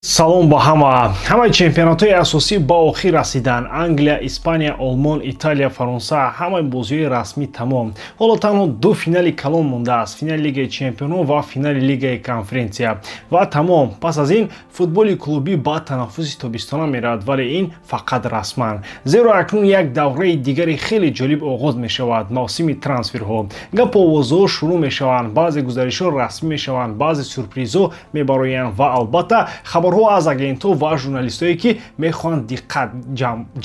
Салом ба ҳама. Ҳамаи чемпионатҳои асосӣ ба охир расиданд. Англия, Испания, Олмон, Италия, Фаронса, ҳамаи бозиҳои расмӣ тамом. Ҳоло танҳо ду финали калон мондааст: финали Лигаи чемпионҳо ва финали Лигаи конференсия. Ва тамом. Пас аз ин футболи клубӣ ба танаффуси тобистона меравад, вале ин фақат расман. Зеро акнун як давраи дигари хеле ҷолиб оғоз мешавад: мавсими трансферҳо. Гапу овозҳо шурӯъ мешаванд, баъзе гузаришҳо расмӣ мешаванд, баъзе сюрпризҳо мебароянд ва албатта хабарҳо аз агентҳо ва журналистҳое, ки мехоҳанд диққат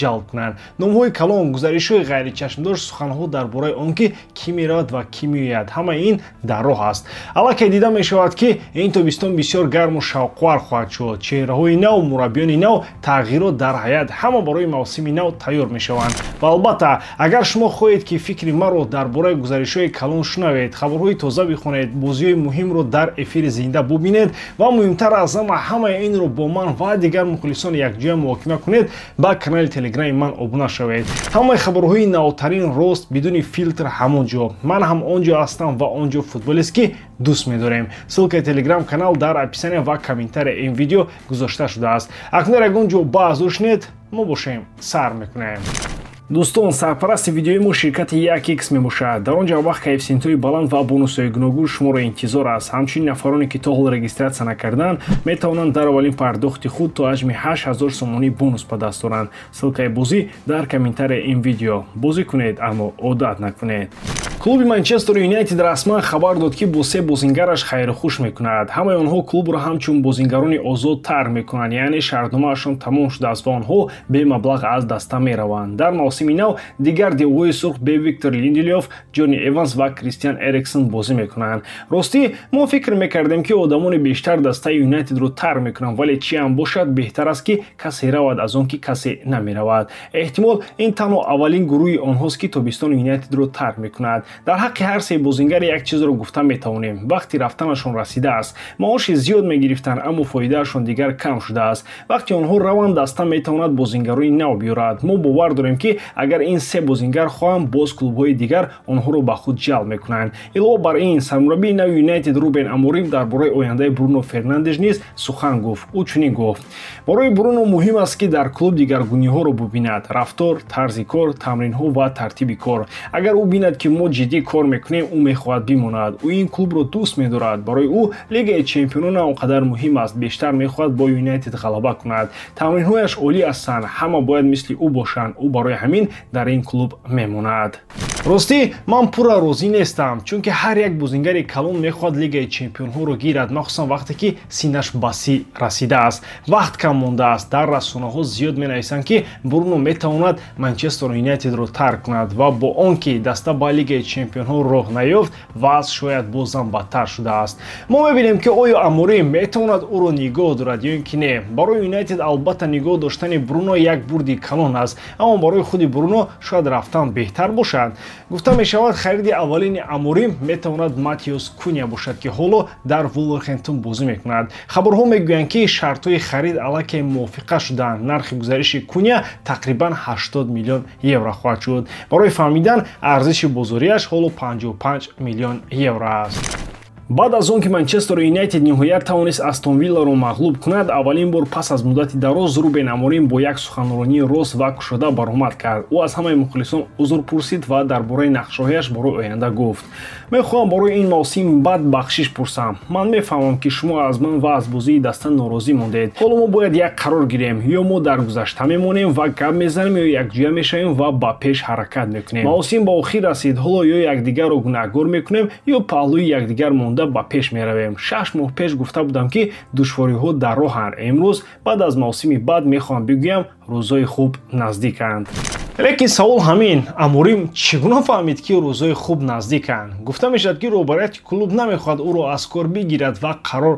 ҷалб кунанд. Номҳои калон, гузаришҳои ғайричашмдошт, суханҳо дар бораи он ки кӣ меравад ва кӣ меояд, ҳамаи ин дар роҳ аст. Аллакай дида мешавад, ки ин тобистон бисёр гарму шавқовар хоҳад шуд. Чеҳраҳои нав, мураббиёни нав, тағйирот дар ҳайат, ҳама барои мавсими нав тайёр мешаванд. Ва албатта, агар шумо хоҳед, ки фикри маро дар бораи гузаришҳои калон шунавед, хабарҳои тоза бихонед, бозиҳои муҳимро дар эфири зинда бубинед ва муҳимтар аз ҳама, ҳамаи инро бо ман ва дигар мухлисон якҷоя муҳокима кунед, ба канали телеграми ман обуна шавед. Ҳамаи хабарҳои навтарин, рост, бидуни филтр ҳамон ҷо. Ман ҳам он ҷо ҳастам ва он ҷо футболест, ки дӯст медорем. Ссылкаи телеграм канал дар описания ва комментария ин видео гузошта шудааст. Акнун ягон ҷо баъз шунед, мо бошем, сар мекунем. Дӯстон, сарпарасти видеои мо ширкати 1x мебошад. Дар он ҷо вақт коэффисиентҳои баланд ва бонусҳои гуногун шуморо интизор аст. Ҳамчунин нафароне, ки то ҳол регистратсия накарданд, метавонанд дар аввалин пардохти худ то ҳаҷми 8000 сомонӣ бонус ба даст оранд. Ссылкаи бозӣ дар комментария ин видео. Бозӣ кунед, аммо одат накунед. Клуби Манчестер Юнайтед расман хабар дод, ки бо се бозингараш хайрухуш мекунад. Ҳамаи онҳо клубро ҳамчун бозингарони озод тарк мекунанд, яъне шартномаашон тамом шудааст ва онҳо бемаблағ аз даста мераванд. Дар мавсими нав дигар девҳои сурх бе Виктор Линделёф, Ҷонни Эванс ва Кристиан Эриксон бозӣ мекунанд. Ростӣ, мо фикр мекардем, ки одамони бештар дастаи Юнайтедро тарк мекунанд, вале чӣ ҳам бошад, беҳтар аст, ки касе равад, аз он ки касе намеравад. Эҳтимол, ин танҳо аввалин гурӯҳи онҳост, ки тобистони Юнайтедро тарк мекунад. Дар ҳаққи ҳар се бозингаре як чизро гуфта метавонем: вақти рафтанашон расидааст. Маоши зиёд мегирифтанд, аммо фоидаашон дигар кам шудааст. Вақти онҳо раванд, даста метавонад бозингарони нав биёрад. Мо бовар дорем, ки агар ин се бозингар хоҳанд, боз клубҳои дигар онҳоро ба худ ҷалб мекунанд. Илова бар ин, сармураббии нави Юнайтед Рубен Аморим дар бораи ояндаи Бруно Фернандеш низ сухан гуфт. Ӯ чунин гуфт: «Барои Бруно муҳим аст, ки дар клуб дигаргуниҳоро бубинад: рафтор, тарзи кор, тамринҳо ва тартиби кор. Агар ӯ бинад, ки мо ҷиддӣ кор мекунем, ӯ мехоҳад бимонад. Ӯ ин клубро дӯст медорад. Барои ӯ Лигаи чемпионон на он қадар муҳим аст, бештар мехоҳад бо Юнайтед ғалаба кунад. Тамринҳояш олӣ ҳастанд, ҳама бояд мисли ӯ бошанд. Ӯ барои ҳамин дар ин клуб мемонад». Ростӣ, ман пурра розӣ нестам, чунки ҳар як бозингари калон мехоҳад Лигаи чемпионҳоро гирад, махсусан вақте ки синнаш ба 30 расидааст, вақт кам мондааст. Дар расонаҳо зиёд менависанд, ки Бруно метавонад Манчестер Юнайтедро тарк кунад ва бо он ки даста ба Лигаи чемпионҳо роҳ наёфт, вазъ шояд бозам бадтар шудааст. Мо мебинем, ки оё Аморим метавонад ӯро нигоҳ дорад ё ин ки не. Барои Юнайтед албатта нигоҳ доштани Бруно як бурди калон аст, аммо барои худи Бруно шояд рафтан беҳтар бошад. Гуфта мешавад, хариди аввалини Аморим метавонад Матиус Куня бошад, ки ҳоло дар Вулверхэмптон бозӣ мекунад. Хабарҳо мегӯянд, ки шартҳои харид аллакай мувофиқа шудаанд. Нархи гузариши Куня тақрибан 80 миллион евро хоҳад шуд. Барои фаҳмидан, арзиши бозориаш ҳоло 55 миллион евро аст. Баъд аз он ки Манчестер Юнайтед ниҳоят тавонист Астон Вилларо мағлуб кунад, аввалин бор пас аз муддати дароз Рубен Аморим бо як суханронии рост ва кушода баромад кард. Ӯ аз ҳамаи мухлисон узр пурсид ва дар бораи нақшаҳояш барои оянда гуфт: «Мехоҳам барои ин мавсим бад бахшиш пурсам. Ман мефаҳмам, ки шумо аз ман ва аз бозии даста норозӣ мондед. Ҳоло мо бояд як қарор гирем: ё мо дар гузашта мемонем ва гап мезанем, ё якҷоя мешавем ва ба пеш ҳаракат мекунем. Мавсим ба охир расид. Ҳоло ё якдигарро гунаҳгор мекунем, ё паҳлӯи якдигар монда ба пеш меравем. 6 моҳ пеш гуфта будам, ки душвориҳо дар роҳанд. Имрӯз, баъд аз мавсими бад, мехоҳам бигӯям, рӯзҳои хуб наздиканд». Лекин савол ҳамин: Аморим чӣ гуна фаҳмид, ки рӯзҳои хуб наздиканд? Гуфта мешавад, ки роҳбарияти клуб намехоҳад ӯро аз кор бигирад ва қарор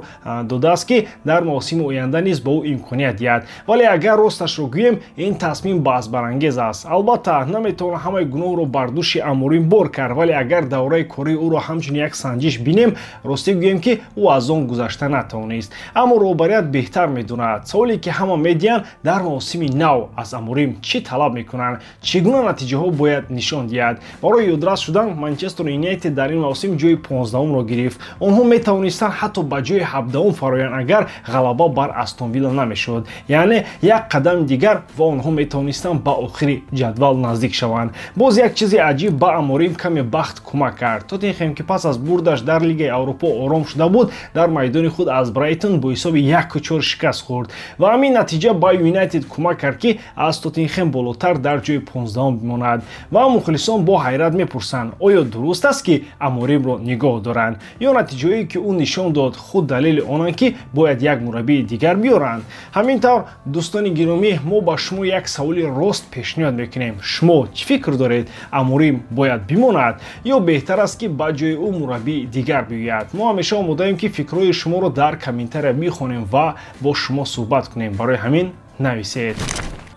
додааст, ки дар мавсими оянда низ ба ӯ имконият диҳад. Вале агар росташро гӯем, ин тасмим баҳсбарангез аст. Албатта, наметавон ҳамаи гуноҳро бар дӯши Аморим бор кард, вале агар давраи кории ӯро ҳамчун як санҷиш бинем, ростӣ гӯем, ки ӯ аз он гузашта натавонист. Аммо роҳбарият беҳтар медонад. Саволе, ки ҳама медиҳанд: дар мавсими нав аз Аморим чӣ талаб мекунанд? Чӣ гуна натиҷаҳо бояд нишон диҳад? Барои ёдрас шудан, Манчестер Юнайтед дар ин мавсим ҷои 15-умро гирифт. Онҳо метавонистанд ҳатто ба ҷои 17-ум фароянд, агар ғалаба бар Астон Вилла намешуд. Яъне як қадами дигар ва онҳо метавонистанд ба охири ҷадвал наздик шаванд. Боз як чизи аҷиб, ба Аморим каме бахт кӯмак кард. Тоттенхем, ки пас аз бурдаш дар Лигаи Аврупо ором шуда буд, дар майдони худ аз Брайтон бо ҳисоби 1-4 шикаст хӯрд ва ҳамин натиҷа ба Юнайтед кӯмак кард, ки аз Тоттенхем болотар дар ҷои 15-ум бимонад. Ва мухлисон бо ҳайрат мепурсанд, оё дуруст аст, ки Аморимро нигоҳ доранд, ё натиҷаҳое, ки ӯ нишон дод, худ далели онанд, ки бояд як мураббии дигар биёранд? Ҳамин тавр, дӯстони гиромӣ, мо ба шумо як саволи рост пешниҳод мекунем. Шумо чӣ фикр доред? Аморим бояд бимонад ё беҳтар аст, ки ба ҷои ӯ мураббии дигар биёяд? Мо ҳамеша омодаем, ки фикрҳои шуморо дар комментария бихонем ва бо шумо суҳбат кунем. Барои ҳамин нависед.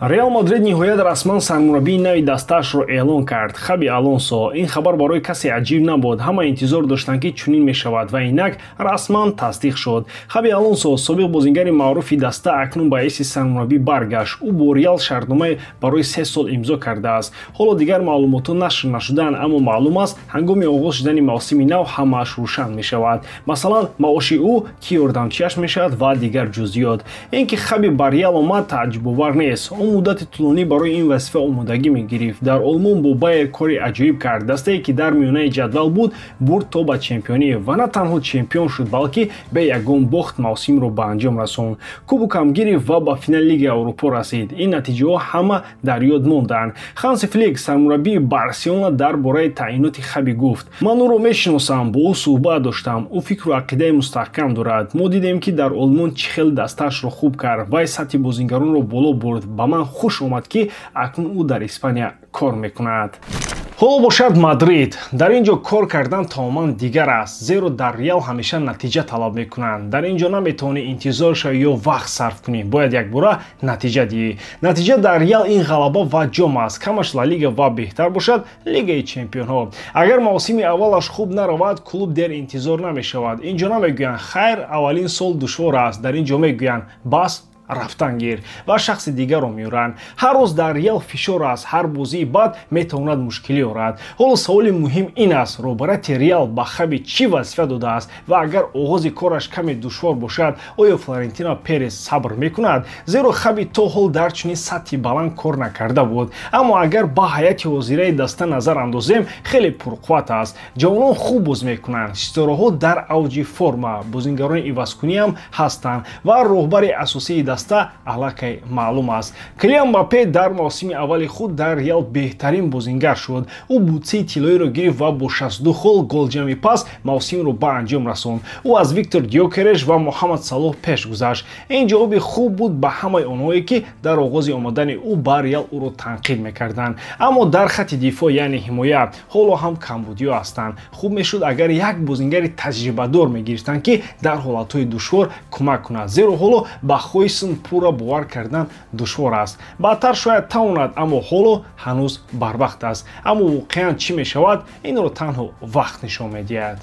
Реал Мадрид ниҳоят расман сармураббии нави дастаашро эълон кард: Хаби Алонсо. Ин хабар барои касе аҷиб набуд. Ҳама интизор доштанд, ки чунин мешавад, ва инак расман тасдиқ шуд. Хаби Алонсо, собиқ бозингари маъруфи даста, акнун ба ҳайси сармураббӣ баргашт. Ӯ бо Реал шартномаи барои 3 сол имзо кардааст. Ҳоло дигар маълумотҳо нашр нашудаанд, аммо маълум аст, ҳангоми оғоз шудани мавсими нав ҳамааш рӯшан мешавад, масалан, маоши ӯ, ки ёрдамчиаш мешавад ва дигар ҷузъиёт. Ин ки Хаби ба Реал омад, тааҷҷубовар нест. Ӯ муддати тӯлонӣ барои ин вазифа омодагӣ мегирифт. Дар Олмон бо Байер кори аҷоиб кард. Дастае, ки дар миёнаи ҷадвал буд, бурд то ба чемпионӣ ва на танҳо чемпион шуд, балки бе ягон бохт мавсимро ба анҷом расонд, кубокам гирифт ва ба финали Лигаи Аврупо расид. Ин натиҷаҳо ҳама дар ёд монданд. Ханси Флик, сармураббии Барселона, дар бораи таъиноти Хаби гуфт: «Ман ӯро мешиносам, бо ӯ суҳбат доштам. Ӯ фикру ақидаи мустаҳкам дорад. Мо дидем, ки дар Олмон чӣ хел дастаашро хуб кард. Вай сатҳи бозингаронро боло бурд. Ба ман хуш омад, ки акнун ӯ дар Испания кор мекунад». Ҳоло бошад Мадрид. Дар ин ҷо кор кардан тамоман дигар аст, зеро дар Реал ҳамеша натиҷа талаб мекунанд. Дар ин ҷо наметавонӣ интизор шавӣ ё вақт сарф кунӣ, бояд якбора натиҷа диҳӣ. Натиҷа дар Реал ин ғалаба ва ҷом аст, камаш Ла Лига ва беҳтар бошад, Лигаи чемпионҳо. Агар мавсими аввалаш хуб наравад, клуб дер интизор намешавад. Ин ҷо намегӯянд: «Хайр, аввалин сол душвор аст». Дар ин ҷо мегӯянд: «Бас, рафтан гир», ва шахси дигарро меоранд. Ҳар рӯз дар Реал фишор аст, ҳар бозии бад метавонад мушкилӣ орад. Ҳоло саволи муҳим ин аст: роҳбарияти Реал ба Хаби чӣ вазифа додааст ва агар оғози кораш каме душвор бошад, оё Флорентино Перес сабр мекунад? Зеро Хаби то ҳол дар чунин сатҳи баланд кор накарда буд. Аммо агар ба ҳайати ҳозираи даста назар андозем, хеле пурқувват аст. Ҷавонон хуб боз мекунанд, ситораҳо дар авҷи форма, бозингарони ивазкуниам ҳастанд ва роҳбари асосии даста аллакай маълум аст. Килиан Мбаппе дар мавсими аввали худ дар Реал беҳтарин бозингар шуд. Ӯ бутсаи тиллоиро гирифт ва бо 62 гол голҷамъи пас мавсимро ба анҷом расонд. Ӯ аз Виктор Гёкереш ва Муҳаммад Салоҳ пеш гузашт. Ин ҷавоби хуб буд ба ҳамаи онҳое, ки дар оғози омадани ӯ ба Реал ӯро танқид мекарданд. Аммо дар хатти дифоъ, яъне ҳимоя, ҳоло ҳам камбудиҳо ҳастанд. Хуб мешуд, агар як бозингари таҷрибадор мегирифтанд, ки дар ҳолатҳои душвор кӯмак кунад, зеро ҳоло ба Хойсен пурра бовар кардан душвор аст. Баъдтар шояд тавонад, аммо ҳоло ҳанӯз барвақт аст. Аммо воқеан чӣ мешавад, инро танҳо вақт нишон медиҳад.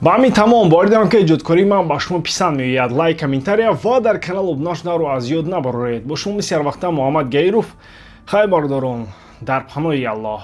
Ба ҳамин тамом. Боварӣ дорам, ки эҷодкории ман ба шумо писанд меояд. Лайк, комментария ва дар канал обуна шуданро аз ёд набароред. Бо шумо мисли ҳарвақта Муҳаммад Гаиров. Хайр, бародарон, дар паноҳи Аллоҳ.